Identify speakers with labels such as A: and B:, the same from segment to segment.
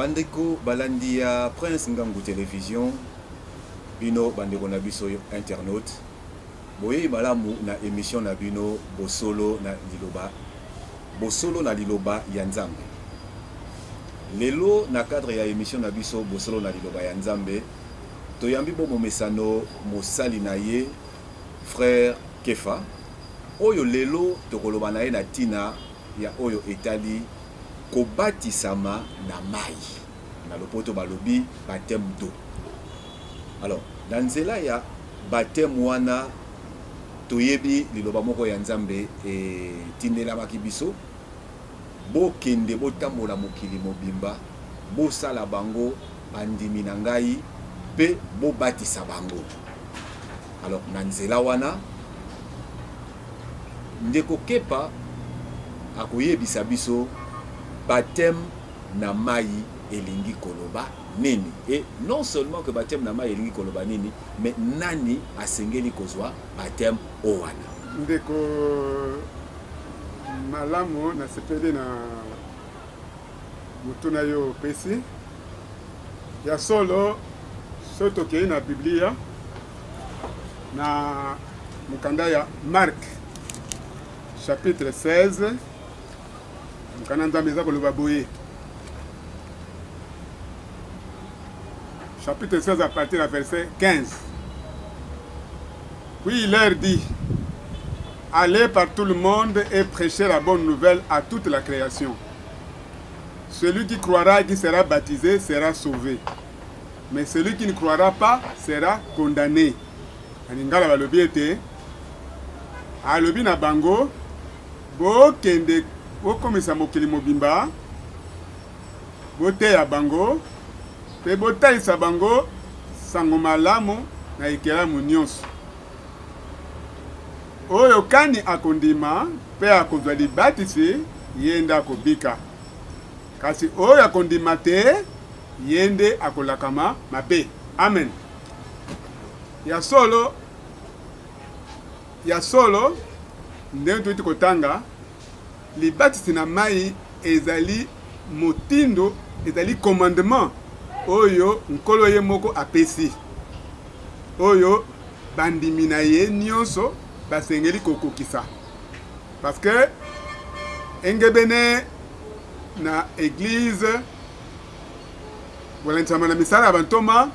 A: Bandeko balandi ya Prince Ngangu Television, bino bandeko na biso internaute, boyei malamu na emission na bino Bosolo na Liloba, Bosolo na Liloba ya Nzambe. Lelo na cadre ya emission na biso Bosolo na Liloba ya Nzambe, toyambi bo momesano mosali na ye Frère Kefa, oyo lelo tokoloba na ye na tina ya oyo etali kobatisama na mayi, na lopoto balobi bapteme d'eau. Alors na nzela ya bapteme wana toyebi liloba moko ya Nzambe etindelamaki biso, Bokende botambola mokili mobimba, bosala bango bandimi na ngai mpe bobatisa bango. Alors na nzela wana ndeko Kepa akoyebisa biso bapteme na mayi elingi koloba nini et non seulement que bapteme na mayi elingi koloba nini mais nani asengeli kozwa bapteme owana.
B: Ndeko malamu, nasepeli na motuna yo opesi. Ya solo, soki tokei na Biblia, na mokanda ya Marc chapitre 16, mokanda Nzambe eza koloba boye, chapitre 16 à partir ya verset 15. Puis il leur dit, allez par tout le monde et prêchez la bonne nouvelle à toute la création. Celui qui croira et qui sera baptisé sera sauvé. Mais celui qui ne croira pas sera condamné. Na lingala balobi ete alobi na bango bokende bokomisa mokili mobimba boteya bango mpe botalisa bango sango malamu na ekelamu nyonso. Oyo kani akondima mpe akozwa libatisi, ye nde akobika, kasi oyo akondima te, ye nde akolakama mabe. Amen. Ya solo, ya solo, ndenge touti kotanga, libatisi na mai ezali motindo, ezali commandement oyo Nkolo ye moko apesi, oyo bandimi na ye nyonso basengeli kokokisa. Parce que engebene na eglise kolandisama na misala ya bantoma,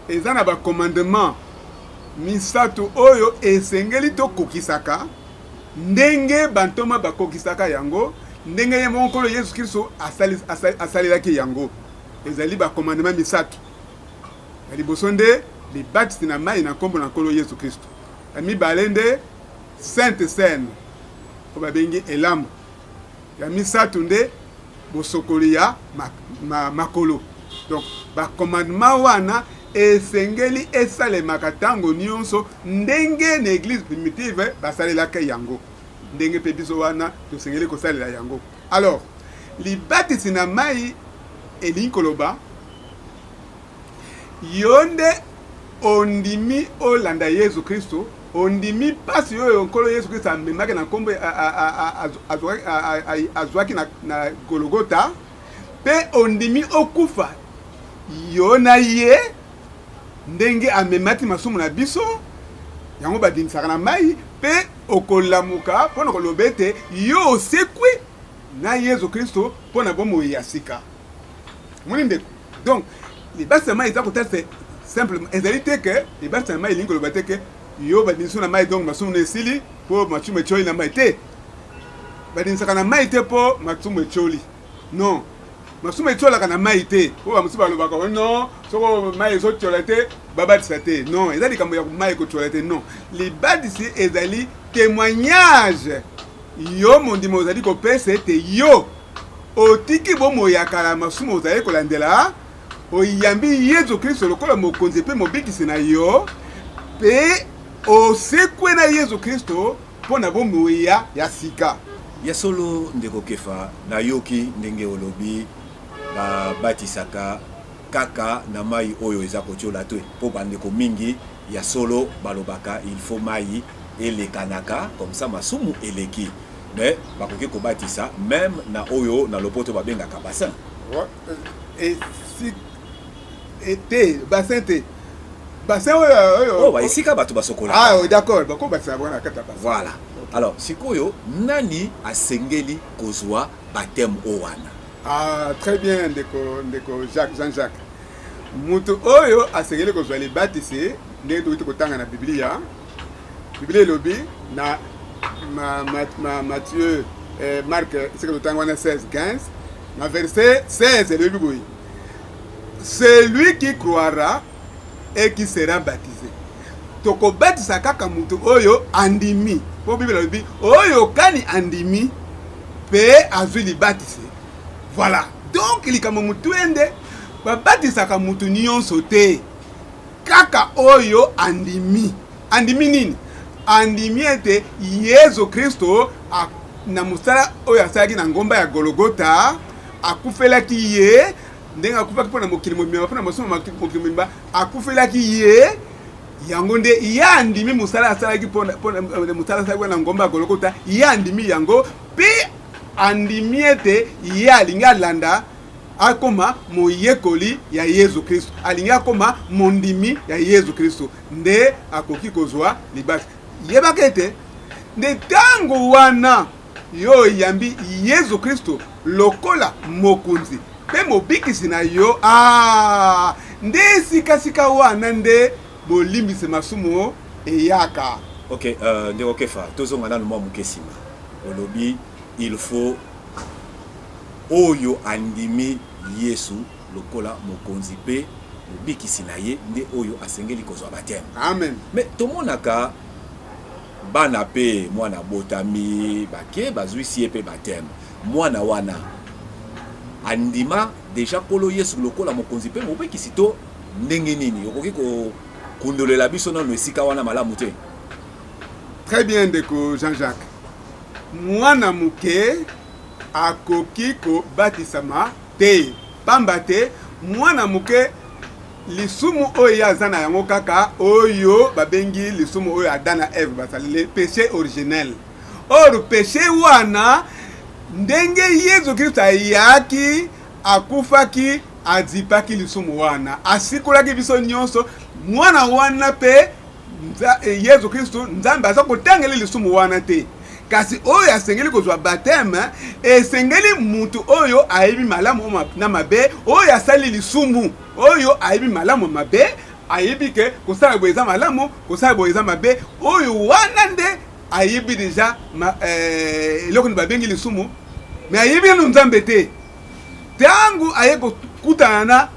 B: eza na ba commandement misato oyo esengeli tokokisaka ndenge bantoma bakokisaka yango, ndenge ye moko Nkolo Yesu Kristo asalelaki yango. Ezali ba commandement misato. Ya liboso nde libatisi na mai na nkombo na Nkolo Yesu Kristo. Ya mibale nde Sainte Cène oyo babengi elambo. Ya misato nde bosokoli ya makolo. Donc ba commandement wana esengeli esalemaka ntango nyonso ndenge na eglise primitive basalelaka yango, ndenge mpe biso wana tosengeli kosalela yango. Alors libatisi na mai elingi koloba yo nde ondimi olanda Yesu Kristo, ondimi mpasi oyo Nkolo Yesu Kristo amemaki na nkombo azwaki na Gologota, mpe ondimi okufa yo na ye ndenge amemaki masumu na biso, yango badimisaka na mai, mpe okolamuka mpo na koloba ete yo osekwi na Yesu Kristo mpo na bomoi ya sika. Omoni ndeko? Donc libatisi ya mai eza kotalisa simplement, ezali te ke libatisi ya mai elingi koloba te ke yo badimisi na mai donc masumu na esili mpo masumu etioli na mai te. Badimisaka na mai te mpo masumu etioli, non. Masumu etiolaka na mai te, mpo bamosusu balobaka oh non, soko mai ezotiola te babatisa te. Non, eza likambo ya mai ekotiola te, non. Libatisi ezali témoignage yo mondimi ozali kopesa ete yo otiki bomoi ya kala ya masumu ozali kolandela, oyambi Yesu Kristo lokola Mokonzi mpe Mobikisi na yo, mpe osekwe na Yesu Kristo mpo na bomoi ya sika.
A: Ya solo ndeko Kefa, nayoki ndenge olobi babatisaka kaka na mayi oyo eza kotiola te, po bandeko mingi ya solo balobaka il faut mayi elekanaka comme ça masumu eleki. Mais bakoki kobatisa meme na oyo na lopoto babengaka bassin.
B: Esi te, bassin te, bassin oyo
A: oyo. Oh, ba esika bato basokolaka.
B: Ah oui, d'accord, bakobatisa bango na kati ya bassin.
A: Voilà. Alors sikoyo, nani asengeli kozwa baptême o wana?
B: Ah, très bien, ndeko Jacques, Jean-Jacques. Moto oyo asengeli kozwa libatisi, ndenge tokuti kotanga na Biblia, Biblia elobi na Matthieu, Marc, esika totanga wana 16 15, na verset 16, elobi boye: "Celui qui croira et qui sera baptisé." Tokobatisa kaka moto oyo andimi, mpo Bible elobi oyo kani andimi mpe azwi libatisi. Voilà. Donc likambo motu nde babatisaka motu nyonso te, kaka oyo andimi. Andimi nini? Andimi ete Yesu Kristo, na mosala oyo asalaki na ngomba ya Gologota, akufelaki ye, ndenge akufaki mpo na mokili mobimba, mpo na masumu mokili mobimba akufelaki ye. Yango nde ye andimi mosala asalaki, mpona mosala asalaki na ngomba ya Gologota. Ye andimi yango mpe andimi ete ye alingi alanda, akoma moyekoli ya Yesu Kristo, alingi akoma mondimi ya Yesu Kristo, nde akoki kozwa libatisi. Yebaka ete nde ntango wana yo oyambi Yesu Kristo lokola mokonzi mpe mobikisi na yo, a nde sikasika wana nde bolimbisi masumu eyaka.
A: Ok, ndeko Kefa, tozonga nanu mwa moke nsima. Olobi il faut oyo andimi Yesu lokola mokonzi mpe mobikisi na ye nde oyo asengeli kozwa baptême.
B: Amen.
A: Mais tomonaka bana mpe, mwana abotami, bake bazwisi ye mpe baptême. Mwana wana andima déjà Nkolo Yesu lokola mokonzi mpe mobikisi to ndenge nini? Okoki kokundolela biso nano esika wana malamu te?
B: Très bien, ndeko Jean-Jacques. Mwana moke akoki kobatisama te, pamba te mwana moke, lisumu oyo ye aza na yango kaka oyo babengi lisumu oyo Adam na Eve basaleli, péché originel. Or péché wana, ndenge Yesu Kristo ayaki, akufaki, azipaki lisumu wana, asikolaki biso nyonso. Mwana wana mpe Yesu Kristo, Nzambe aza kotangela lisumu wana te. Kasi oyo asengeli kozwa baptême, esengeli mutu oyo ayebi malamu na mabe, oyo asali lisumu, oyo ayebi malamu mabe, ayebi ke kosala boye eza malamu, kosala boye eza mabe. Oyo wana nde ayebi déjà eloko nini babengi lisumu, mais ayebi nano Nzambe te. Ntango aye kokutana na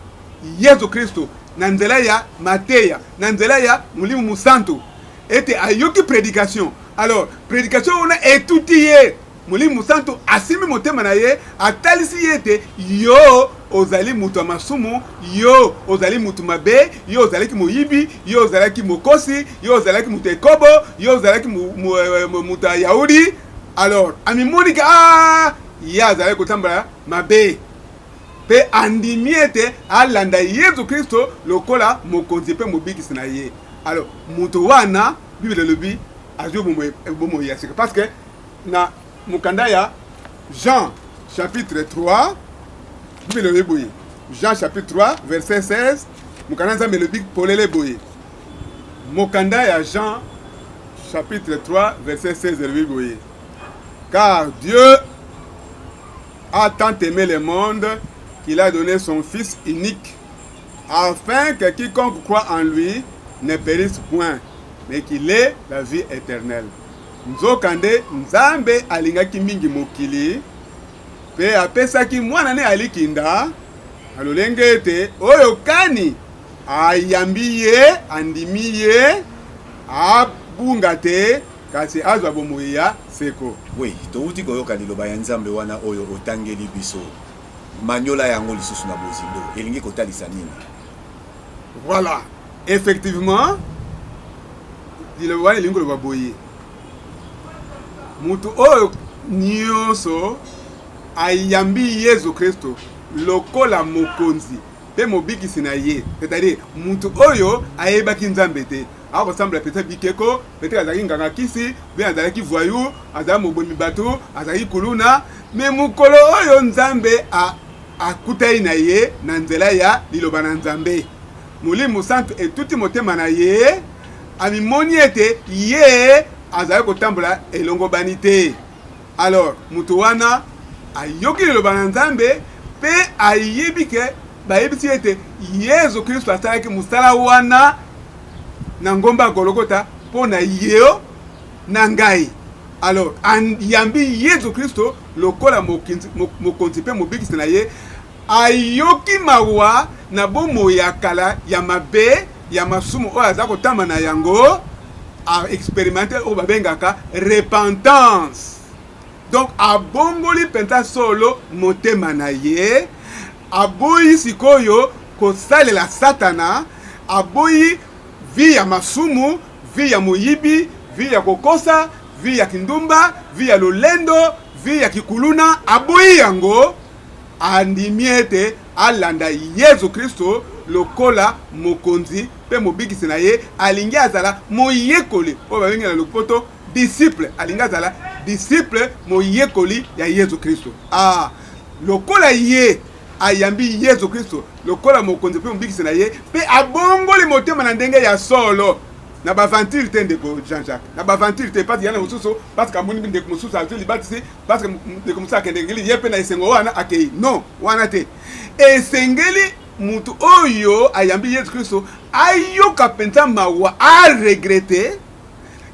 B: Yesu Kristo na nzela ya mateya, na nzela ya Molimo Mosantu, ete ayoki prédication, alors prédication wana etuti ye, Molimo Mosantu asimbi motema na ye, atalisi ye ete yo ozali moto ya masumu, yo ozali moto mabe, yo ozalaki moyibi, yo ozalaki mokosi, yo ozalaki moto ekobo, yo ozalaki moto ya Yahudi. Alors amimoniki a ye azalaki kotambola mabe mpe andimi ete alanda Yesu Kristo lokola mokonzi mpe mobikisi na ye. Alors moto wana, Bible elobi, azwi bomoi ya sika, parce que na mokanda ya Jean chapitre 3, Bible elobi boye, Jean chapitre 3 verset 16, mokanda Nzambe elobi polele boye. Mokanda ya Jean chapitre 3 verset 16 elobi boye: "Car Dieu a tant aimé le monde qu'il a donné son Fils unique, afin que quiconque croit en lui ne périsse point, mais qu'il ait la vie éternelle." Nzokande Nzambe alingaki mingi mokili mpe apesaki mwana ne alikinda, na lolenge ete oyo kani ayambi ye, andimi ye, abunga te, kasi azwa bomoi ya seko.
A: Oui, touti koyoka liloba ya Nzambe wana oyo otangeli biso. Manyola yango lisusu na bozindo, elingi kotalisa nini?
B: Voilà, effectivement, liloba wana elingi koloba boye: moto oyo nyonso ayambi Yesu Kristo lokola mokonzi mpe mobikisi na ye, c'est-à-dire moto oyo ayebaki Nzambe te, akosambela peut-être bikeko, peut-être azalaki nganga kisi, bien azalaki voyou, azalaki mobomi bato, azalaki kuluna, mais mokolo oyo Nzambe Akutani na ye na nzela ya Liloba na Nzambe. Molimo Mosantu etuti motema na ye, amimoni ete ye azali kotambola elongobani te. Alors, moto wana ayoki Liloba na Nzambe mpe ayebi ke bayebisi ye ete Yezu Kristo asalaki mosala wana na ngomba ya Gologota mpo na yo na ngai. Alors, ayambi Yezu Kristo lokola Mokonzi mpe Mobikisi na ye. Ayoki mawa na bomoi ya kala ya mabe ya masumu oyo aza kotamba na yango, a experimente oyo babengaka repentance. Donc abongoli mpenza solo motema na ye, aboyi sikoyo kosalela Satana, aboyi vie ya masumu, vie ya moyibi, vie ya kokosa, vie ya kindumba, vie ya lolendo, vie ya kikuluna, aboyi yango. Andimi ete alanda Yezu Kristo lokola Mokonzi mpe Mobikisi na ye. Alingi azala moyekoli, oyo babengi na lopoto disciple. Alingi azala disciple, moyekoli ya Yezu Kristo. Ah, lokola ye ayambi Yezu Kristo lokola Mokonzi mpe Mobikisi na ye mpe abongoli motema na ndenge ya solo, na b'aventure te, ndeko Jean-Jacques, na b'aventure te, parce que yana mosusu, parce que amoni ndeko mosusu azwi libatisi, parce que ndeko mosusu akende ngeli ye mpe na esengo wana akei. Non, wana te. Esengeli mutu oyo ayambi Yesu Kristo ayoka mpenza mawa, aregrete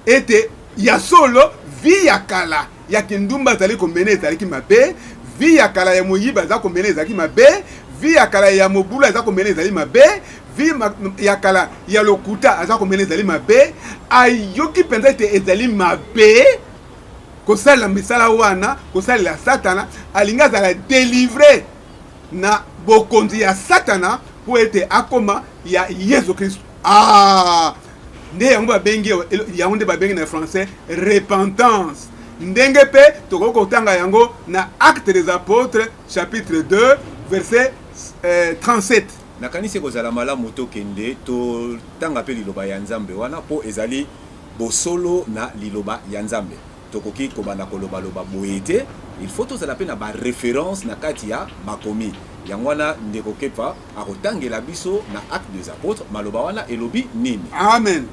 B: ete ya solo vie ya kala ya kindumba azali komene ezalaki mabe, vie ya kala ya moyibi aza komene ezalaki mabe, vie ya kala ya mobulu aza komene ezali mabe, vie ya kala ya lokuta aza komene ezali mabe. Ayoki mpenza ete ezali mabe kosalela misala wana, kosalela Satana. Alingi azala delivre na bokonzi ya Satana mpo ete akoma ya Yesu Kristo. Ah, nde yango babengi yango, nde babengi na français repentance. Ndenge mpe tokoki kotanga yango na Acte des Apôtres chapitre 2 verset 37.
A: Nakanisi ekozala malamu tokende totanga mpe liloba ya Nzambe wana, mpo ezali bosolo na liloba ya Nzambe. Tokoki kobanda kolobaloba boye te, il faut tozala mpe na bareference na kati ya makomi. Yango wana ndeko Kefa akotangela biso na Acte des Apôtres maloba wana elobi nini.
B: Amen.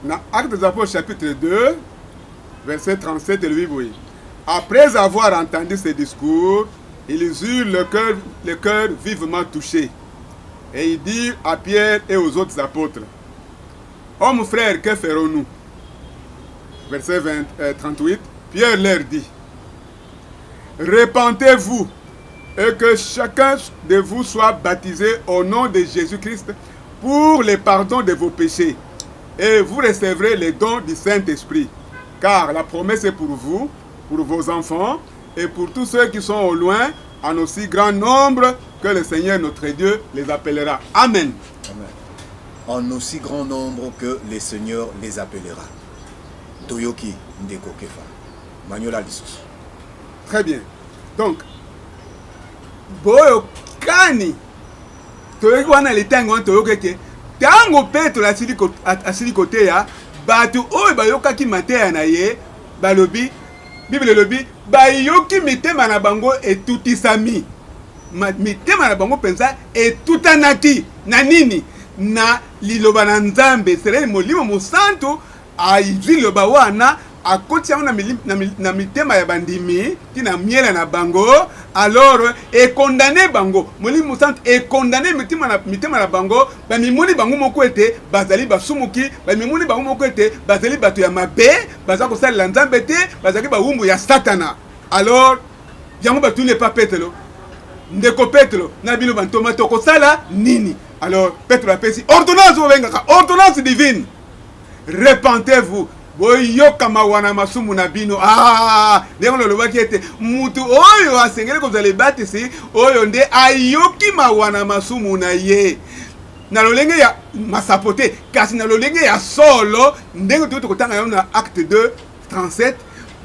B: Na Acte des Apôtres chapitre 2 verset 37 elobi boye: Après avoir entendu ce discours, ils eurent le cœur vivement touché et ils dirent à Pierre et aux autres apôtres: Hommes frères, que ferons-nous? Verset 20, 38, Pierre leur dit: Repentez-vous et que chacun de vous soit baptisé au nom de Jésus-Christ pour le pardon de vos péchés, et vous recevrez les dons du Saint-Esprit. Car la promesse est pour vous, pour vos enfants et pour tous ceux qui sont au loin, en aussi grand nombre que le Seigneur notre Dieu les appellera. Amen.
A: Amen. En aussi grand nombre que le Seigneur les appellera. Toyoki, ndeko Kefa. Manyola lisusu.
B: Très bien. Donc, boyokani toyoki wana litango wana, toyoki ete ntango Petro asili koteya, bato oyo bayokaki mateya na ye balobi, Bible elobi, bayoki mitema na bango etutisami. Mitema na bango mpenza etutanaki na nini? Na liloba na Nzambe. Seleli Molimo Mosantu azwi liloba wana, akoti yango na mitema ya bandimi ntina miela na bango. Alors ekondane bango, Molimo Mosantu ekondane mitema na bango. Bamimoni bango moko ete bazali basumuki, bamimoni bango moko ete bazali bato ya mabe, baza kosalela Nzambe te, bazalaki bawumbu ya Satana. Alors yango batuni epa Petelo: Ndeko Petelo na bino bantoma, tokosala nini? Alors Petelo apesi ordonnance oyo babengaka ordonnance divine: Repentez-vous, boyoka mawa na masumu na bino. Ah, ndenge nalobaki ete mutu oyo asengeli kozala ebatisi, oyo nde ayoki mawa na masumu na ye na lolenge ya masapo te, kasi na lolenge ya solo, ndenge toyoti kotanga yango na Acte 2 37.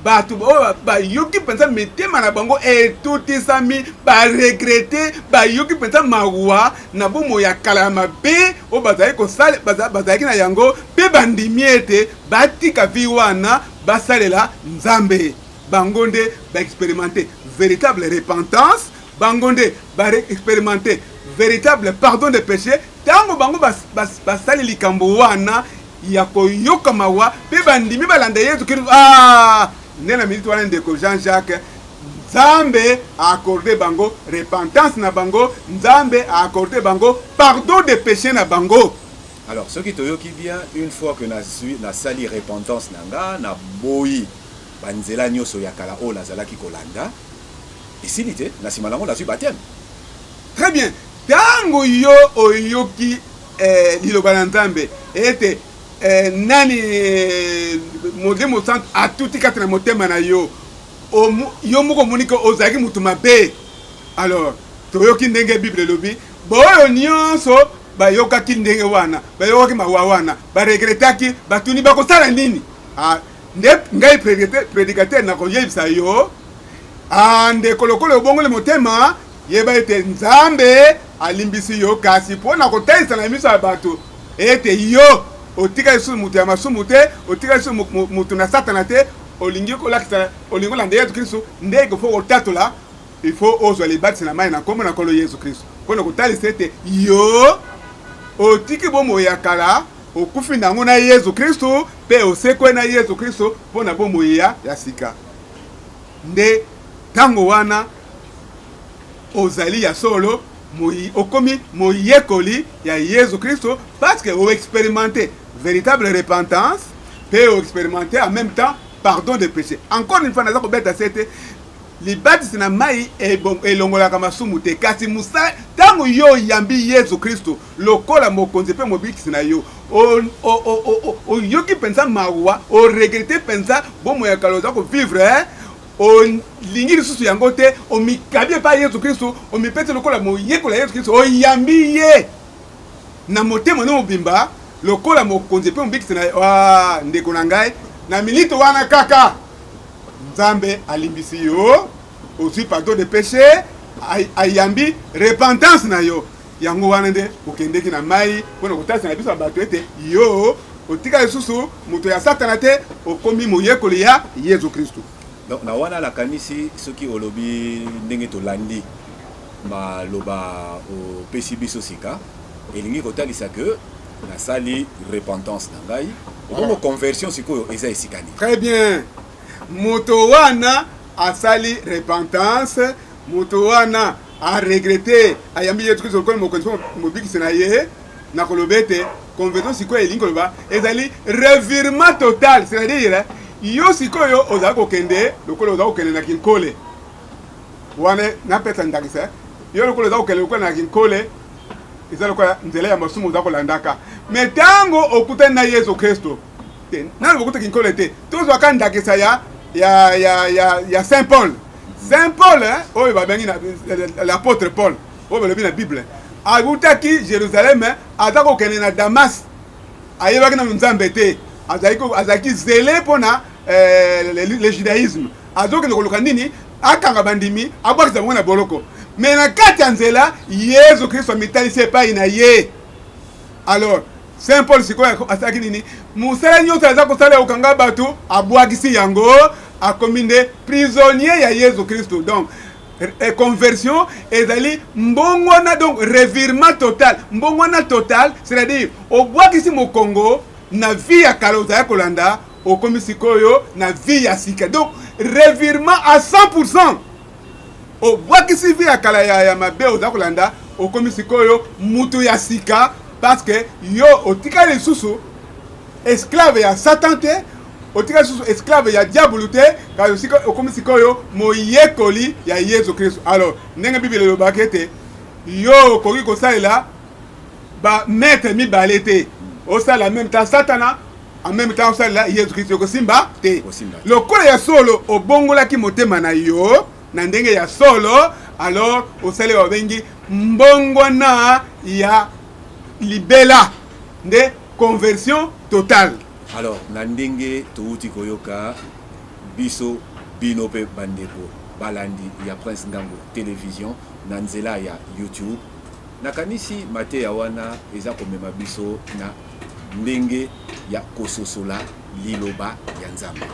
B: Bato oyo bayoki mpenza mitema na bango etutisami, baregrete, bayoki mpenza mawa na bomoi ya kala ya mabe oyo bazalaki kosala, bazalaki na yango, mpe bandimi ete batika vie wana, basalela Nzambe, bango nde baexperimente véritable repentance. Bango nde ba experimenter veritable pardon de peche tango bango basali likambo wana ya koyoka mawa mpe bandimi balanda Yesu Kristo. Ah, nde na minute wana ndeko Jean-Jacques, Nzambe a accorde bango repentance na bango, Nzambe a accorde bango pardon de peche na bango.
A: Alors soki toyoki bien, une fois que nazui nasali repentance na nga, naboyi ba nzela nioso ya kala oyo nazalaki kolanda, esili te, na sima nango nazui bapteme.
B: Très bien, tango yo oyoki eh, liloba na Nzambe ete eh, nani eh, Molimo Mosantu atuti kati na motema na yo, yo moko omoni ke ozalaki moto mabe. Alors toyoki ndenge Bible elobi, baoyo nyonso bayokaki ndenge wana, bayokaki mawa wana, baregretaki, batuni bakosala nini? Ah, nde ngai predicateur nakoyebisa yo, ah, ndeko, lokola obongoli motema, yeba ete Nzambe alimbisi yo, kasi mpo na kotalisa na miso ya bato ete yo otika lisusu moto ya masumu te, otika lisusu moto na Satana te, olingi kolakisa, olingi kolanda Yesu Kristo, nde il faut kotatola, il faut ozwa libatisi na mai na nkombo na Nkolo Yesu Kristo, mpo na kotalisa ete yo otiki bomoi ya kala, okufi na yango na Yesu Kristo, mpe osekwe na Yesu Kristo mpo na bomoi ya sika. Nde ntango wana ozali ya solo okomi moyekoli ya Yesu Kristo, parce que o experimente véritable repentance mpe o experimente en même temps pardon de péché. Encore une fois, naza kobeta sete, libatisi na mai elongolaka masumu te, kasi mosala ntango yo oyambi Yesu Kristo lokola mokonzi mpe mobikisi na yo, oyoki mpenza mawa, oregrete mpenza bomoi ya kala oza kovivre, olingi lisusu yango te, omikabi epai ya Yesu Kristo, omipesi lokola moyekoli ya Yesu Kristo, oyambi ye na motema no mobimba lokola mokonzi mpe mobikisi na yo. Ah, ndeko na ngai, na minute wana kaka Nzambe alimbisi yo, ozwi pardon de péché, ayambi repentance na yo. Yango wana nde okendeki na mai mpo na kotalisa na biso ya bato ete yo otika lisusu moto ya Satana te, okomi moyekoli ya Yesu Kristo.
A: Donc na wana nakanisi soki olobi ndenge tolandi maloba opesi biso sika, elingi kotalisa que nasali repentance na ngai, ebongo conversion sikoyo eza esika nini?
B: Très bien, moto wana asali repentance, moto wana a regrette, ayambi Yesu Kristo lokola mokonzi mpe mobikisi na ye. Nakoloba ete conversion sikoyo elingi koloba ezali revirement total, c'est-à-dire yo sikoyo ozali kokende lokola ozali kokende na kinkole wana. Napesa ndakisa, yo lokola oza kokende lokola na kinkole, eza lokola nzela ya masumu oza kolandaka, me ntango okutani na Yesu Kristo te, nano bokuta kinkole te. Tozwaka ndakisa ya Saint Paul. Saint Paul, hein, oyo babengi l'apôtre Paul, oyo balobi na Bible, awutaki Jérusalem, aza kokende na Damas, ayebaki nano Nzambe te, azalaki zele mpona le judaïsme, azokende koluka nini? Akanga bandimi, abwakisa bango na boloko. Me na kati ya nzela Yesu Kristo amitalisi epai na ye. Alors Saint Paul sikoyo asalaki nini? Mosala nyonso aza kosala ya kokanga bato, abwakisi yango, akomi nde prisonnier ya Yesu Kristo. Donc conversion ezali mbongwana, donc revirement total, mbongwana total, c'est-à-dire obwakisi mokongo na vie ya kala ozali kolanda, okomi sikoyo na vie ya sika. Donc revirement à 100%, obwakisi vie ya kala ya mabe oza kolanda, okomi sikoyo mutu ya sika, parce que yo otikali lisusu esclave ya Satan te, otikali lisusu esclave ya diabulu te, kasi okomi sikoyo moyekoli ya Yesu Kristo. Alors ndenge Bible elobaki ete yo okoki kosalela ba maître mibale te, osala en même temps Satana, en même temps osalela Yesu Kristo, ekosimba te. Lokola ya solo obongolaki motema na yo na ndenge ya solo, alors osali babengi mbongwana ya libela, nde conversion totale.
A: Alors na ndenge touti koyoka biso, bino mpe bandeko balandi ya Prince Ngango Television na nzela ya YouTube, nakanisi mateya wana eza komema biso na ndenge ya kososola liloba ya Nzambe.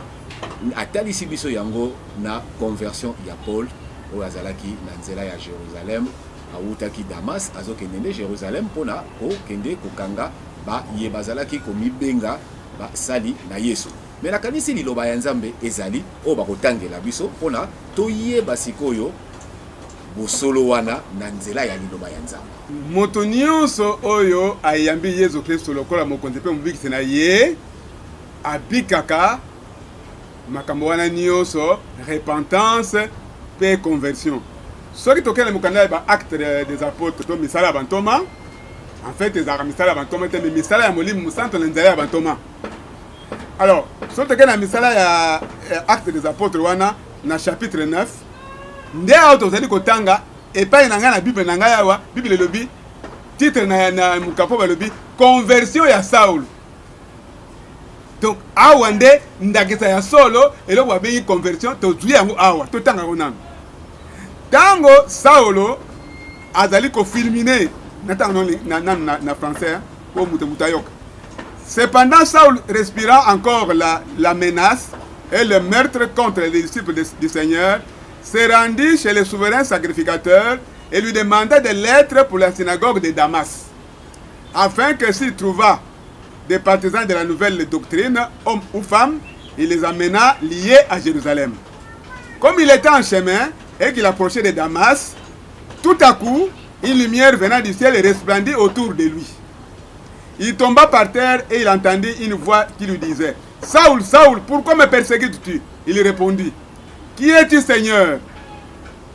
A: Atalisi biso yango na conversion ya Paul. Oyo azalaki na nzela ya Jerusalem, awutaki Damas, azokende nde Jerusalem mpona kokende kokanga baye bazalaki komibenga basali na Yesu. Mais nakanisi liloba ya Nzambe ezali oyo bakotangela biso mpona toyeba sikoyo bosolo wana na nzela ya liloba ya Nzambe.
B: Moto nyonso oyo ayambi Yesu Klisto lokola Mokonzi mpe Mobikisi na ye abikaka makambo wana nyonso, repentance mpe conversion. Soki tokei na mokanda ya ba Actes des Apôtres to misala ya bantoma, en fait ezalaka misala ya bantoma te, mais misala ya Molimo Mosantu na nzela ya bantoma. Alors, soki tokei na misala ya Actes des Apôtres wana na chapitre 9, nde awa tozali kotanga epai na ngai na Bible na ngai awa, Bible elobi titre na mokapo balobi conversion ya Saul. Donc awa nde ndakisa ya solo eloko babengi conversion, tozwi yango awa, totanga yango nanu. Ntango Saulo azali kofilmine, natanga nanu na français po moto ayoka. Cependant Saul respira encore la menace et le meurtre contre les disciples du Seigneur, se rendit chez le souverain sacrificateur et lui demanda des lettres pour la synagogue de Damas, afin que s'il trouva des partisans de la nouvelle doctrine, hommes ou femmes, il les amena liés à Jérusalem. Comme il était en chemin et qu'il approchait de Damas, tout à coup, une lumière venant du ciel resplendit autour de lui. Il tomba par terre et il entendit une voix qui lui disait, Saul, Saul, pourquoi me persécutes-tu? Il répondit, Qui es-tu, Seigneur?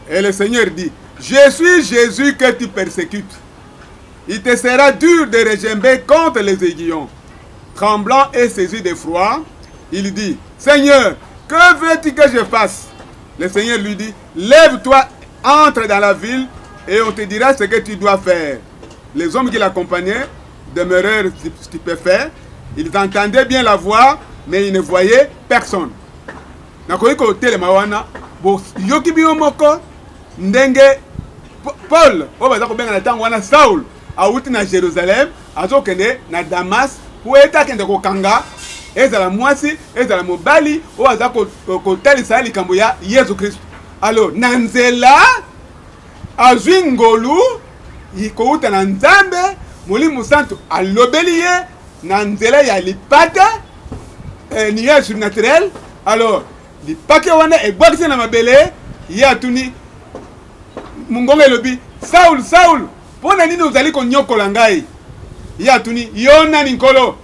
B: Et le Seigneur dit, Je suis Jésus que tu persécutes. Il te sera dur de regimber contre les aiguillons. Tremblant et saisi d'effroi, il dit, Seigneur, que veux-tu que je fasse? Le Seigneur lui dit, Lève-toi, entre dans la ville et on te dira ce que tu dois faire. Les hommes qui l'accompagnaient demeurèrent stupéfaits. Ils entendaient bien la voix, mais ils ne voyaient personne. Nakoki kotelema wana, boyoki bino moko ndenge Paul oyo baza kobenga na ntango wana Saul awuti na Jerusalem azokende na Damas po ete akende kokanga ezala mwasi ezala mobali oyo aza kotalisa likambo ya Yesu Kristo. Alors na nzela azwi ngolu kowuta na Nzambe, Molimo Santu alobeli ye na nzela ya lipata, nuage surnaturel. Alors lipate wana ebwakisi na mabele, ye atuni mongongo elobi, Saul, Saul, mpo na nini ozali konyokola ngai? Ye atuni, yo nani Nkolo?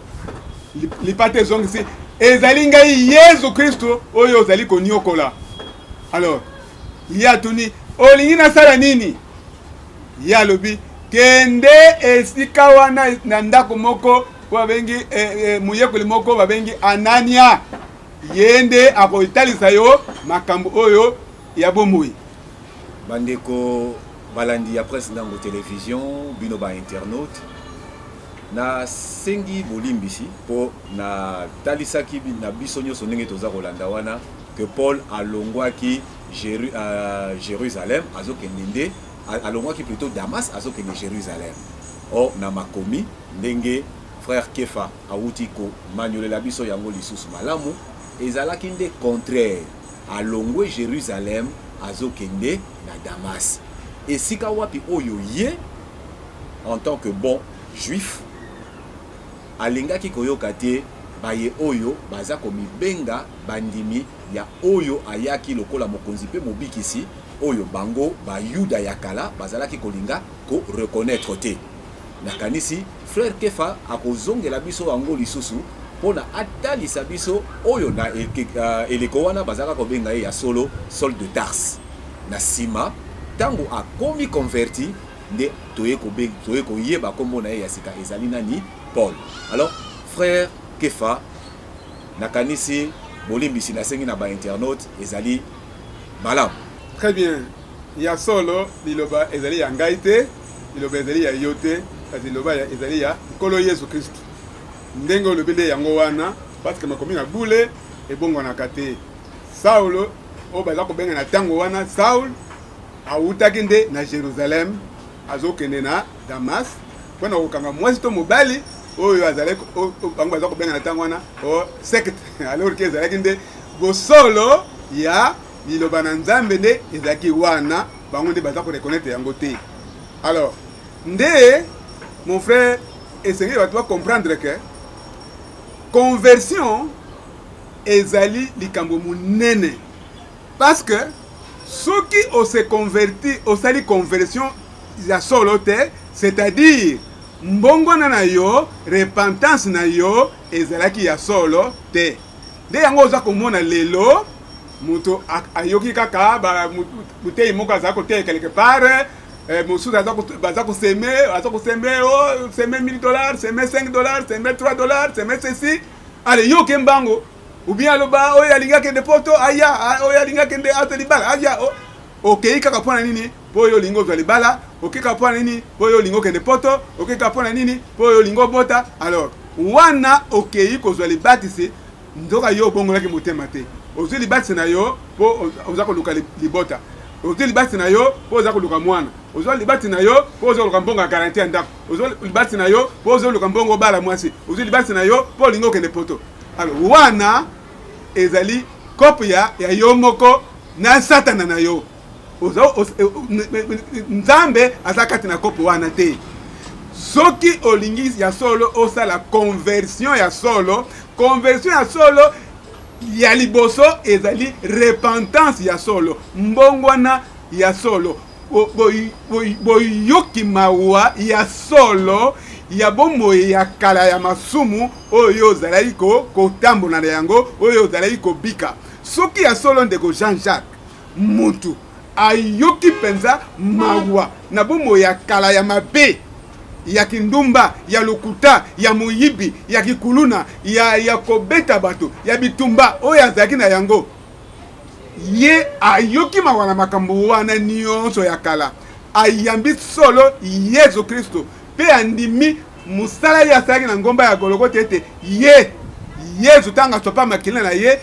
B: Lipate ezongisi, ezali ngai Yesu Kristo oyo ozali konyokola. Alors ye atuni, olingi nasala nini? Ye alobi, kende esika wana na ndako moko oyo babengi moyekoli moko babengi Anania, ye nde akotalisa yo makambo oyo ya bomoi.
A: Bandeko balandi ya Presse Ndango Television, bino ba internautes, nasengi bolimbisi po natalisaki na biso nyonso ndenge toza kolanda wana que Paul alongwaki Jérusalem azokende nde alongwaki plutôt Damas azokende Jérusalem. Or na makomi ndenge frère Kefa awuti komanyolela biso yango lisusu malamu, ezalaki nde contraire, alongwe Jérusalem azokende na Damas, esika wapi oyo ye en tant que bon juif alingaki koyoka te baye oyo baza komibenga bandimi ya oyo ayaki lokola mokonzi pe mobikisi, oyo bango bayuda ya kala bazalaki kolinga ko reconnaître te. Nakanisi frère Kefa akozongela biso yango lisusu pona atalisa biso oyo na eleko wana bazalaka kobenga ye ya solo Saul de Tarse. Na sima tango akomi converti nde toye koyeba kombo na ye ya sika ezali nani? Paul. Alors frère Kefa, nakanisi bolimbisi nasengi na ba internautes ezali malamu.
B: Très bien. Ya solo liloba ezali ya ngai te, liloba ezali ya yo te, kasi liloba ezali ya Nkolo Yesu Kristo. Ndenge olobi nde yango wana, parce que makomi na bule ebongwanaka te. Saulo oyo baza kobenga na tango wana Saul awutaki nde na Jerusalem azokende na Damas mpo na kokanga mwasi to mobali oyo azalaki bango baza kobenga na ntango wana o secte, alors que ezalaki nde bosolo ya Liloba na Nzambe nde ezalaki wana, bango nde baza ko reconnaitre yango te. Alors nde mon frère, esengeli bato ba comprendre que conversion ezali likambo monene, parce que soki o se convertir, osali conversion ya solo te, c'est-à-dire mbongwana na yo, repentance na yo ezalaki ya solo te. Nde yango oza komona lelo moto ayoki kaka moteyi moko aza koteya quelque part, mosusu baza kosemer, aza kosemer, oh, semer 1000 $, semer 5 $, semer 3 $, semer ceci. Ale yo oke mbango, ou bien aloba oyo alingi akende Poto aya, oyo alingi akende azwa libala aya. Okei kaka mpo na nini? Mpo oyo olingi ozwa libala. Okei kaka mpo na nini? Mpo oyo olingi okende Poto. Okei kaka mpo na nini? Mpo oyo olingi obota. Alors wana okei kozwa libatisi, nzoka yo obongolaki motema te. Ozwi libatisi na yo mpo oza koluka libota, ozwi libatisi na yo mpo oza koluka mwana, ozwa libatisi na yo mpo oza koluka mbongo ya garantie ya ndako, ozwa libatisi na yo mpo oza koluka mbongo obala mwasi, ozwi libatisi na yo mpo olingi okende Poto. Alors wana ezali kope ya yo moko na Satana na yo. Nzambe aza kati na kope wana te. Soki olingi ya solo osala conversion ya solo, conversion ya solo ya liboso ezali repentance ya solo, mbongwana ya solo, boyoki mawa ya solo ya bomoi ya kala ya masumu oyo ozalaki kotambola na yango, oyo ozalaki kobika. Soki ya solo, ndeko Jean-Jacques, mutu ayoki mpenza mawa na bomoi ya kala ya mabe, ya kindumba, ya lokuta, ya moyibi, ya kikuluna, ya kobeta bato, ya bitumba oyo azalaki na yango, ye ayoki mawa na makambo wana nyonso ya kala, ayambi solo Yesu Kristo mpe andimi mosala ye asalaki na ngomba ya Gologota, ete ye Yesu, ntango asopa makila na ye,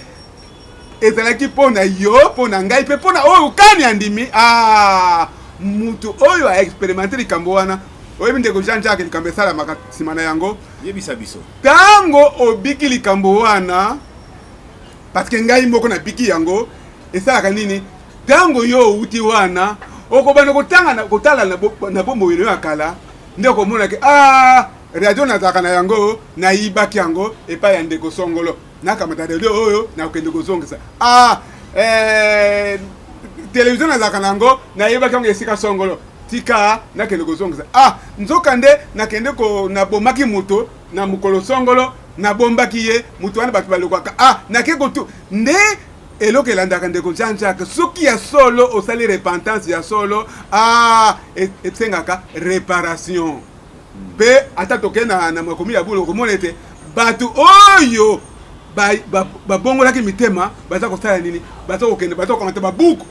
B: ezalaki mpo na yo, mpo na ngai mpe mpo na oyo kani andimi. Ah, mutu oyo aexpérimenter likambo wana, oyebi, ndeko Jean Jacques, likambo esalamaka nsima na yango?
A: Yebisa biso.
B: Ntango obiki likambo wana, parce que ngai moko nabiki yango, esalaka nini? Ntango yo outi wana, okobanda kotanga, kotala na bomoi na yo ya kala, nde okomonaki: ah, radio nazalaka na yango, nayibaki yango epai ya ndeko songolo, nakamata radio oyo, nakokende kozongisa. Ah, télévision nazalaka na yango, nayebaki yango esika songolo, tika nakende kozongisa. Ah, nzoka nde nakende ko nabomaki moto na mokolo songolo, nabombaki ye moto wana, bato balokaka. Ah, nake kotu nde eloko elandaka. Ndeko Jean Jacques, soki ya solo osali repentance ya solo, ah, esengaka réparation. Mpe ata tokei na makomi ya bulu, okomona ete bato oyo babongolaki mitema baza kosala nini? Baza kokende, baza kokamata babuku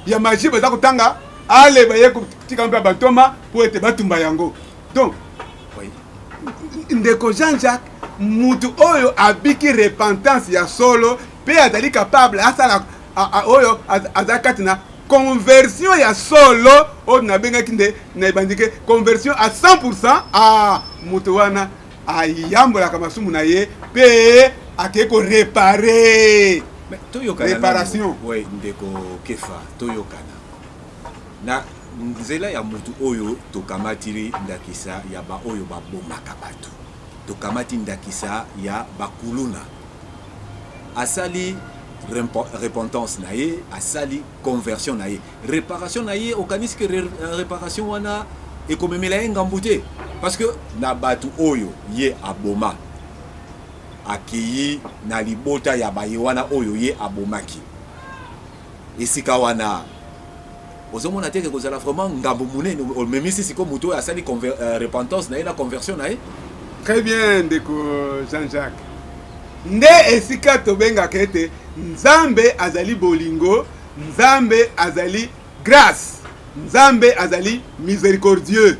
B: ya magie, baza kotanga. Ale baye kotika mpe bantoma mpo ete batumba yango. Donc ndeko Jean-Jacques, mutu oyo abiki repentance ya solo mpe azali capable asala oyo aza kati na conversion ya solo, oyo nabengaki nde na ebandike conversion à 100%, ah, moto wana ayambolaka masumu na ye mpe akei koréparer.
A: Toyokana.
B: Réparation.
A: Oui, ndeko Kefa, toyokana na nzela ya mutu oyo tokamatili ndakisa ya baoyo babomaka bato, tokamati ndakisa ya bakuluna. Asali repentance na ye, asali conversion na ye, réparation na ye. Okanisi ke réparation wana ekomemela ye ngambu te? Parce que na bato oyo ye aboma, akei na libota ya baye wana oyo ye abomaki, esika wana ozomona te ke kozala vraiment ngambo monene omemisi sikoyo moto oyo asali repentance na ye na conversion na ye?
B: Très bien, ndeko Jean-Jacques. Nde esika tobengaka ete Nzambe azali bolingo, Nzambe azali grâce, Nzambe azali miséricordieux.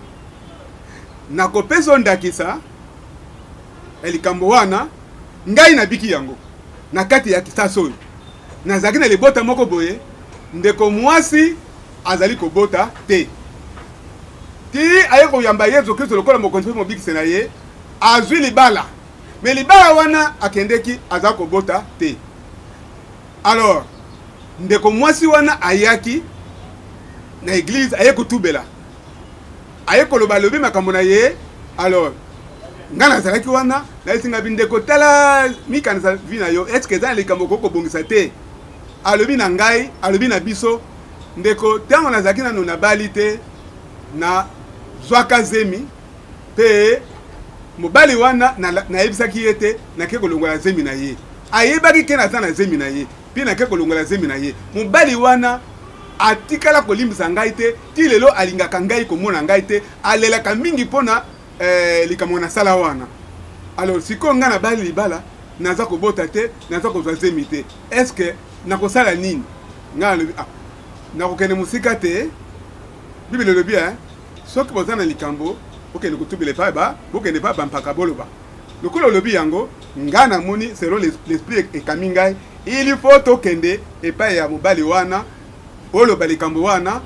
B: Nakopesa yo ndakisa ya likambo wana. Ngai nabiki yango na kati ya kisasa oyo. Nazalaki na libota moko boye, ndeko mwasi azali kobota te, ti aye koyamba Yesu Kristo lokola mokonzi mpe mobikisi na ye. Azwi libala, mais libala wana akendeki, aza kobota te. Alors Ndeko mwasi wana ayaki na eglise, aye kotubela, aye koloba, alobi makambo na ye. Alors ngai nazalaki wana, nayebisi ngai, ndeko, tala mikanisa vie na yo, est-ce eza na likambo okoki kobongisa te? Alobi na ngai, alobi na biso, ndeko, ntango nazalaki nano nabali te, nazwaka zemi, mpe mobali wana nayebisaki ye te, nake kolongola zemi na ye. Ayebaki ke naza na zemi na ye, mpe nake kolongola zemi na ye. Mobali wana atikala kolimbisa ngai te ti lelo, alingaka ngai komona ngai te, alelaka mingi mpona likambo nasala wana. Alors sikoyo ngai nabali libala, naza kobota te, naza kozwa zemi te, est-ce nakosala nini? Ngai alobi, ah, nakokende mosika te. Bible elobi, soki boza na likambo, bokende kotubela epai ba bokende epai bampaka boloba. Lokola olobi yango, ngai namoni selon l'esprit ekami ngai, il faut tokende epai ya mobali wana, oloba likambo wana,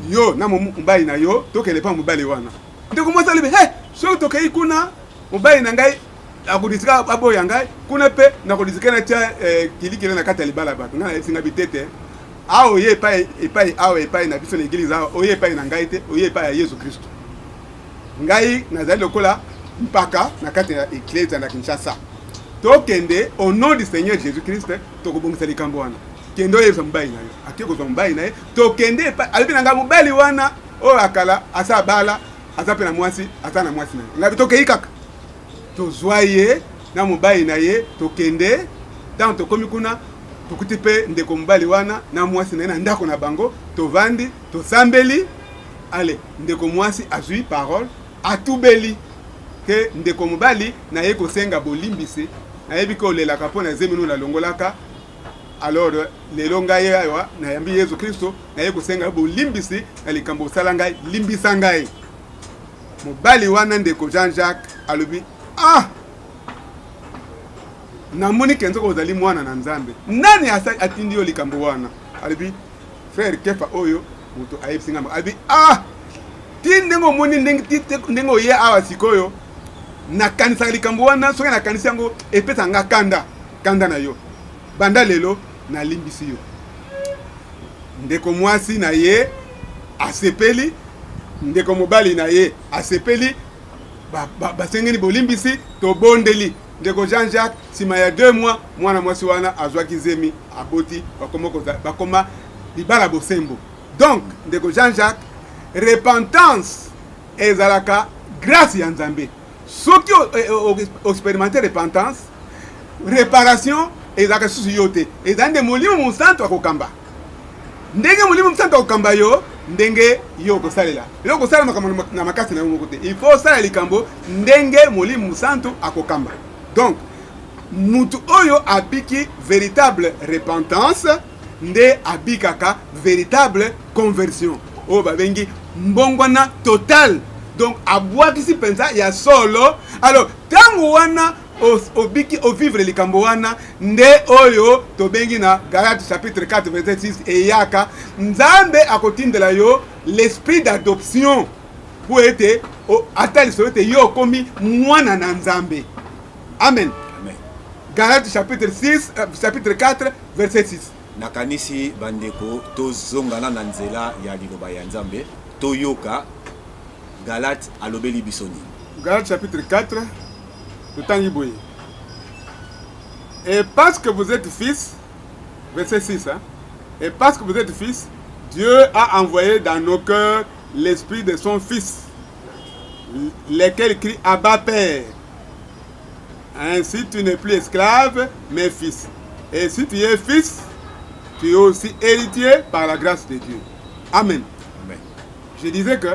B: yo na mobali na yo, tokende epai mobali wana. Ndeko mwasi alobi, he, soki tokei kuna, mobali na ngai akodisika aboya ngai kuna, mpe nakodisika natia kilikili na kati ya libala ya bato. Ngai nayebisi ngai bitete, awa oye epai awa, epai na biso na eglise awa, oye epai na ngai te, oye epai ya Yesu Kristo. Ngai nazali lokola mpaka na kati ya eklezia na Kinshasa. Tokende au nom du Seigneur Jésus Christ, tokobongisa likambo wana. Kende oyebisa mobali na yo. Ake kozwa mobali na ye, tokende epai. Alobi na ngai, mobali wana oyo akala asa abala, aza mpe na mwasi, aza na mwasi na ye. Ngai tokei kaka, tozwa ye na mobali na ye, tokende. Ntango tokomi kuna, tokuti mpe ndeko mobali wana na mwasi na ye na ndako na bango. Tovandi, tosambeli. Ale, ndeko mwasi azwi parole, atubeli ke, ndeko mobali, naye kosenga bolimbisi, nayebi ke olelaka mpo na zemi no nalongolaka. Alors lelo ngai awa nayambi Yesu Kristo, naye kosenga bolimbisi na likambo osala ngai, limbisa ngai. Mobali wana, ndeko Jean-Jacques, alobi, ah, namoni ke nzoka ozali mwana na Nzambe, nani atindi yo likambo wana? Alobi, frère Kefa oyo moto ayebisi ngai. Alobi, ah, ti ndenge omoni ndenge oye awa sikoyo, nakanisaka likambo wana, soki nakanisi yango epesaka nga kanda, kanda na yo. Banda lelo nalimbisi yo. Ndeko mwasi na ye asepeli, ndeko mobali na ye asepeli, basengeli bolimbisi, tobondeli. Ndeko Jean-Jacques, nsima ya 2 mois, mwana mwasi wana azwaki zemi, aboti, bakoma libala bosembo. Donc ndeko Jean-Jacques, repentance ezalaka grâce ya Nzambe. Soki oexpérimente repentance, réparation ezalaka lisusu yo te, ezali nde Molimo Mosantu akokamba. Ndenge Molimo Mosantu akokamba yo, ndenge yo okosalela eloko, kosala makambo na makasi na yo moko te. Il faut osala likambo ndenge Molimo Mosantu akokamba. Donc mutu oyo abiki véritable repentance nde abikaka véritable conversion, oyo babengi mbongwana total. Donc abwakisi mpenza ya solo. Alors ntango wana obiki, ovivre likambo wana, nde oyo tobengi na Galate chapitre 4 verset 6 eyaka, Nzambe akotindela yo l'esprit d'adoption mpo ete atalisa yo ete yo okomi mwana na Nzambe. Amen,
A: amen.
B: Galate chapitre 6, chapitre 4 verset 6.
A: Nakanisi bandeko, tozongana na nzela ya liloba ya Nzambe, toyoka Galate alobeli biso nini.
B: Galate chapitre 4, totangi boye: et parce que vous êtes fils, verset 6, hein, et parce que vous êtes fils, Dieu a envoyé dans nos cœurs l'esprit de son Fils, lequel crie: Abba Père. Ainsi tu n'es plus esclave, mais fils. Et si tu es fils, tu es aussi héritier par la grâce de Dieu. Amen.
A: Amen.
B: Je disais que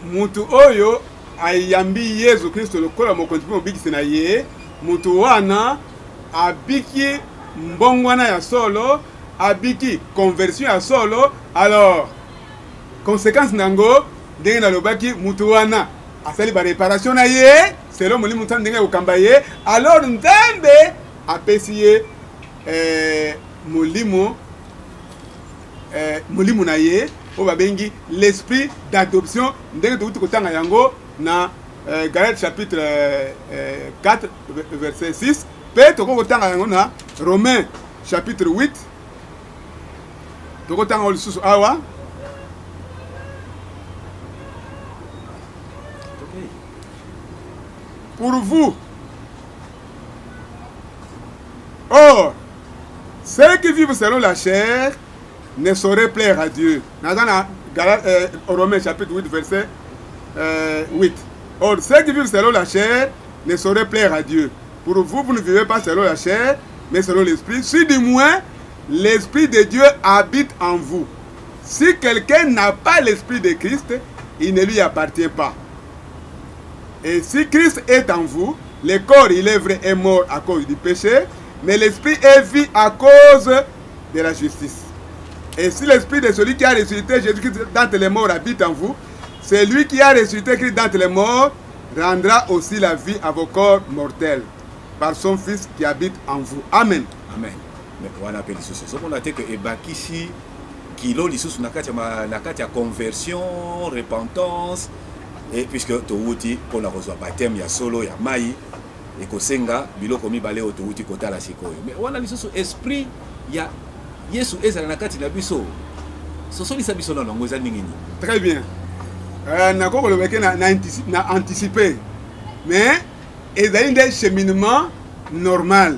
B: mutu oyo ayambi Yesu Kristo lokola mokonzi mpe mobikisi na ye, mutu wana abiki mbongwana ya solo, abiki conversion ya solo. Alors conséquence nango, ndenge nalobaki, mutu wana asali baréparation na ye selon Molimo Nzambe ndenge akokamba ye. Alors Nzambe apesi ye molimo na ye oyo babengi l'esprit d'adoption, ndenge tokuti kotanga yango na Galate chapitre 4 verset 6, mpe tokoki kotanga yango na Romain. chapitre 8, tokotanga yango lisusu awa. Pour vous, or, ceux qui vivent selon la chair ne sauraient plaire à Dieu. Naza na Romains chapitre 8 verset 8. Or, ceux qui vivent selon la chair ne sauraient plaire à Dieu. Pour vous, vous ne vivez pas selon la chair, mais selon l'esprit. Si du moins l'esprit de Dieu habite en vous. Si quelqu'un n'a pas l'esprit de Christ, il ne lui appartient pas. Et si Christ est en vous, le corps, il est vrai, est mort à cause du péché, mais l'esprit est vie à cause de la justice. Et si l'esprit de celui qui a ressuscité Jésus-Christ d'entre les morts habite en vous, celui qui a ressuscité Christ d'entre les morts rendra aussi la vie à vos corps mortels par son Fils qui habite en vous. Amen.
A: Amen. Mais wana mpe lisusu ozomona te ke ebakisi kilo lisusu na kati ya, na kati ya conversion, repentance, et puisque towuti mpona kozwa baptême ya solo ya mai, ekosenga biloko mibale oyo towuti kotala sikoyo. Mais wana lisusu esprit ya Yesu ezala na kati na biso, sosolisa biso nano yango eza ndenge nini?
B: Très bien. Nakoki koloba ke na anticiper, mais ezali nde cheminement normal.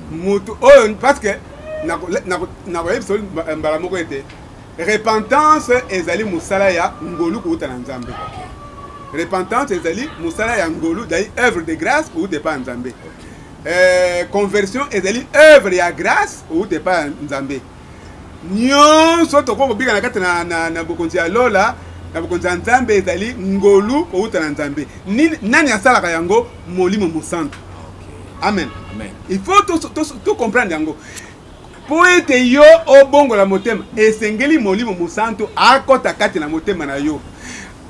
B: Moto oyo, parce que nakoyebisa mbala moko ete repentance ezali mosala ya ngolu kouta na Nzambe. Repentance ezali mosala ya ngolu, ezali œuvre de grâce kouta epai ya Nzambe. Conversion ezali œuvre ya grâce kouta epai ya Nzambe. Nyonso tokoki kobika na kati na bokonzi ya lola, na bokonzi ya Nzambe, ezali ngolu kouta na Nzambe. Nani asalaka yango? Molimo Mosantu. Amen.
A: Amen.
B: Il faut to comprendre yango. Mpo ete yo obongola motema, esengeli Molimo Mosantu akɔta kati na motema na yo.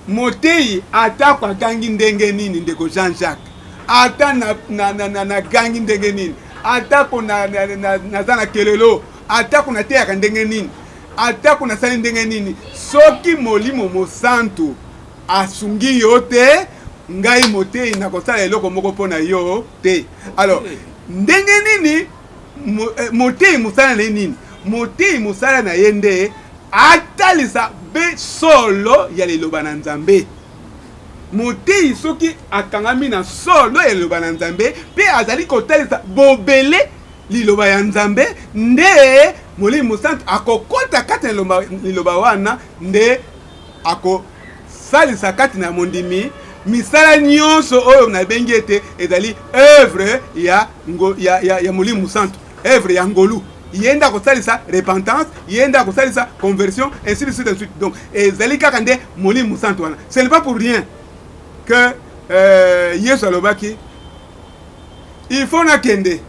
B: Motei atako agangi ndenge nini, ndeko Jean-Jacques, ata nagangi ndenge nini, atako naza na kelelo, atako nateyaka ndenge nini, atako nasali ndenge nini, soki Molimo Mosantu asungi yo te, ngai motei nakosala eloko moko mpo na yo te. Alors, ndenge nini motei mosala na ye nini? Motei mosala na ye nde atalisa be solo ya liloba na Nzambe. Motei soki akangami na solo ya liloba na Nzambe mpe azali kotalisa bobele liloba ya Nzambe, nde Molimo Mosantu akokota kati na liloba wana, nde akosalisa kati na mondimi misala nyonso oyo nabengi ete ezali œuvre ya Molimo Mosantu, œuvre ya ngolu. Ye nde akosalisa repentance, ye nde akosalisa conversion, ainsi de suite, ainsi de suite. Donc ezali kaka nde Molimo Mosantu wana. Ce n'est pas pour rien que Yesu alobaki: il faut nakende,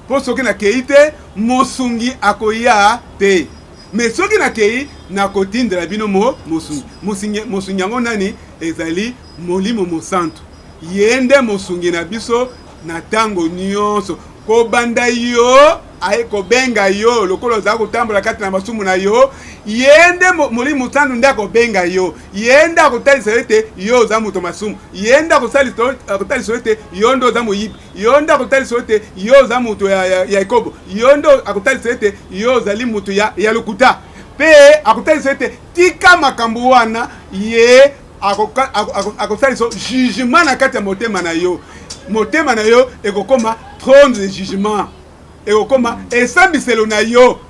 B: mpo soki nakei te, mosungi akoya te, mais soki nakei, nakotindela bino mosungi. Mosungi yango nani? Ezali Molimo Mosantu. Ye nde mosungi na biso na ntango nyonso. Kobanda yo aye kobenga yo lokola ozala kotambola kati na masumu na yo, ye nde Molimo Mosantu nde akobenga yo, ye nde akotalisa yo ete yo oza moto masumu, ye nde akotalisa yo ete yo nde oza moyibi, yo nde akotalisa yo ete yo oza moto ya ekobo, yo nde akotalisa ete yo ozali moto ya lokuta, mpe akotalisa ete tika makambo wana. Ye akosalisa jugement na kati ya motema na yo. Motema na yo ekokoma trône de jugement, ekokoma esambiselo na yo.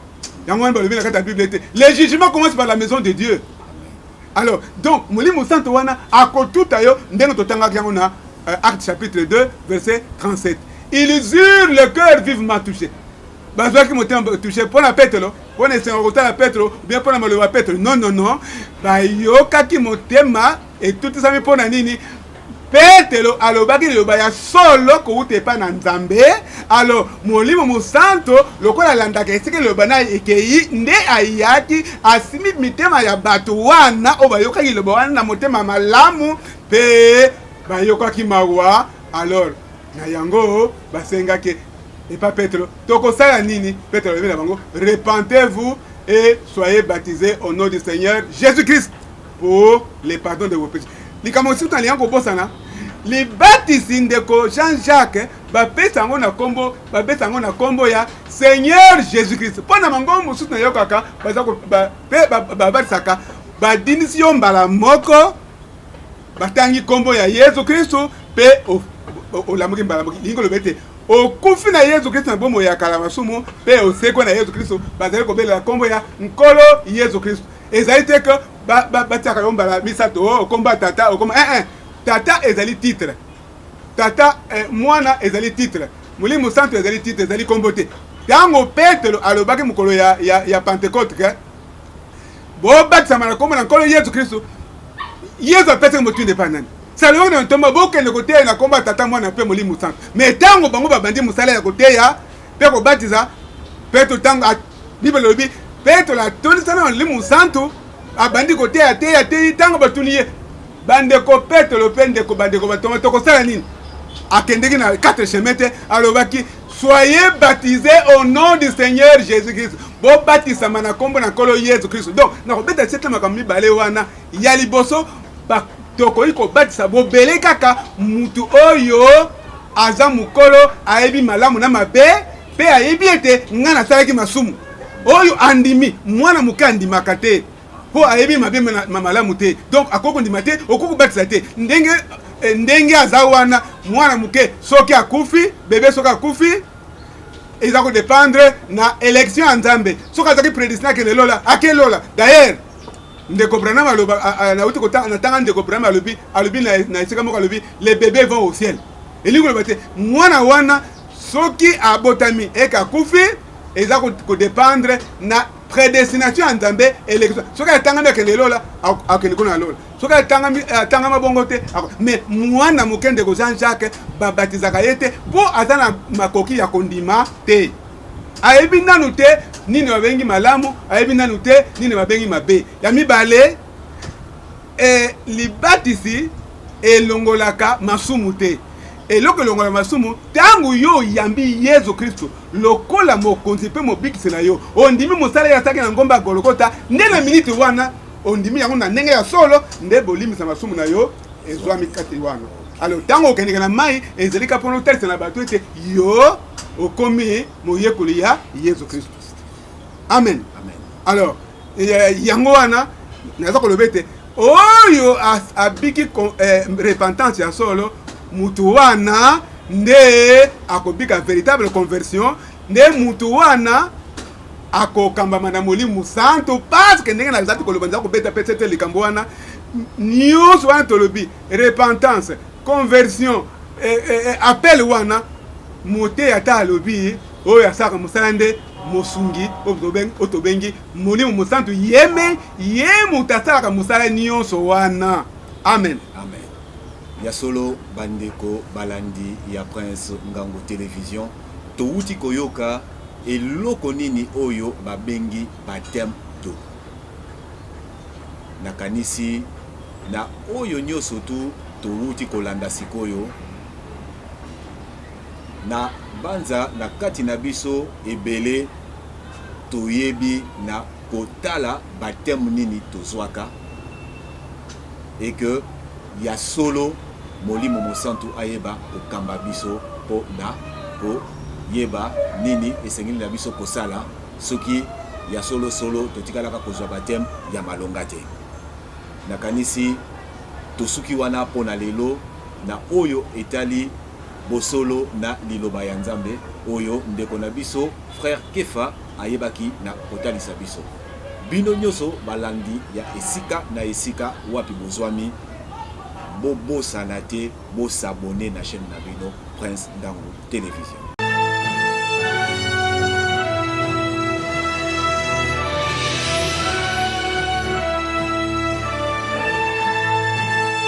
B: Yango wana balobi na kati ya Bible ete le jugement commence par la maison de Dieu. Alors donc Molimo Santo wana akotuta yo ndenge totangaki yango na Acte chapitre 2 verset 37: ils eurent le cœur vivement touché. Bazwaki motema touché mpo na Petelo, mpo na esengo kotala Petro, bien mpo na maloba ya Petro? Non, non, non. Bayokaki motema etutisami mpo na nini? Petelo alobaki liloba ya solo kowuta epai na Nzambe. Alors Molimo Mosanto, lokola alandaka esika liloba na ye ekei, nde ayaki asimbi mitema ya bato wana oyo bayokaki liloba wana na motema malamu mpe bayokaki mawa. Alors na yango basengaki epa Petro: tokosala nini? Petro alobi na bango: repentez-vous et soyez baptisés au nom du Seigneur Jésus-Christ pour le pardon de vos péchés. Likambo mosusu nalinga kobosana, libatisi, ndeko Jean-Jacques. Bapesa yango na kombo, bapesa yango na kombo ya Seigneur Jésus Christ. Mpo na mangomba mosusu nayokaka baza mpe babatisaka, badindisi yo mbala moko, batangi kombo ya Yesu Kristo mpe olamuki mbala moko. Lingi koloba ete okufi na Yesu Kristo na bomoi ya kala masumu mpe osekwa na Yesu Kristo, bazali kobelela kombo ya Nkolo Yesu Kristo. Ezali te ke batiaka yo mbala misato, oh, kombo ya tata, okoma eh, eh. Tata ezali titre, tata eh, mwana ezali titre, Molimo Santo ezali titre, ezali kombo te. Ntango Petelo alobaki mokolo ya Pentecote ke bobatisama na kombo na Nkolo Yesu Kristo, Yesu apesaki motindo epai nani? Salobaki na ntomba, bokende koteya na kombo ya Tata, Mwana mpe Molimo Santo. Me ntango bango babandi mosala ya koteya mpe kobatiza, Petro, ntango Bible elobi Petro atondisana na Molimo Santo, abandi koteya teya teyi. Ntango batuni ye, bandeko Petro mpe ndeko bandeko batonga, tokosala nini? Akendeki na quatre chemin te, alobaki: soyez baptisés au nom du Seigneur Jésus Christ, bobatisama na nkombo na Nkolo Yesu Kristo. Donc nakobeta sete makambo mibale wana. Ya liboso, tokoki kobatisa bobele kaka mutu oyo aza mokolo, ayebi malamu na mabe mpe ayebi ete ngai nasalaki masumu. Oyo andimi, mwana moke andimaka te mpo ayebi mabe na malamu te, donc akoki kondima te, okoki kobatisa te. Ndenge aza wana, mwana moke soki akufi, bebe soki akufi, eza kodépendre na élection ya Nzambe. Soki azalaki prédestiné akende lola, ake lola. D'ailleurs, ndeko Branham aloba, nauti natanga, ndeko Branham alobi na esika moko, alobi: les bébés vont au ciel. Elingi koloba te mwana wana soki abotami eke akufi, eza kodépendre na prédestination ya Nzambe, élection. Soki atangami akende lola, akende kuna na lola. Soki atangama bongo te. Mais mwana moke, ndeko Jean Jacques, babatizaka ye te mpo aza na makoki ya kondima te. Ayebi nanu te nini babengi malamu, ayebi nanu te nini babengi mabe. Ya mibale, libatisi elongolaka masumu te. Eloko elongola masumu, ntango yo oyambi Yesu Kristo lokola mokonzi mpe mobikisi na yo, ondimi mosala ye asalaki na ngomba ya Golgota, nde na miniti wana ondimi yango na ndenge ya solo, nde bolimbisa masumu na yo ezwami kati wana. Alors, ntango okendeke na mai, ezali kaka mpona otalisa na bato ete yo okomi moyekoli ya Yesu Kristo. Amen.
A: Amen.
B: Alors, yango wana naza koloba ete oyo abiki repentance ya solo, mutu wana nde akobika véritable conversion, nde mutu wana akokambama na Molimo Santo. Parce que ndenge nazali koloba, naza kobeta mpe sete likambo wana nyonso wana tolobi, repentance, conversion, appel wana, moteyi ata alobi, oyo asalaka mosala nde mosungi oyo tobengi Molimo Mosantu. Yeme ye moto asalaka mosala nyonso wana. Amen.
A: Amen. Ya solo, bandeko balandi ya Prince Ngango Télévision, towuti koyoka eloko nini oyo babengi baptême d'eau. Nakanisi na oyo nyonso tu towuti kolanda sikoyo, na banza na kati na biso ebele toyebi na kotala baptême nini tozwaka, et que ya solo Molimo Mosantu ayeba kokamba biso mpo na koyeba nini esengeli na biso kosala soki ya solosolo totikalaka kozwa baptême ya malonga te. Nakanisi tosuki wana mpo na lelo na oyo etali bosolo na liloba ya Nzambe oyo ndeko na biso frère Kefa ayebaki na kotalisa biso. Bino nyonso balandi ya esika na esika wapi bozwami, bobosana te bos'abonner na chaîne na bino Prince Ngango Télévision.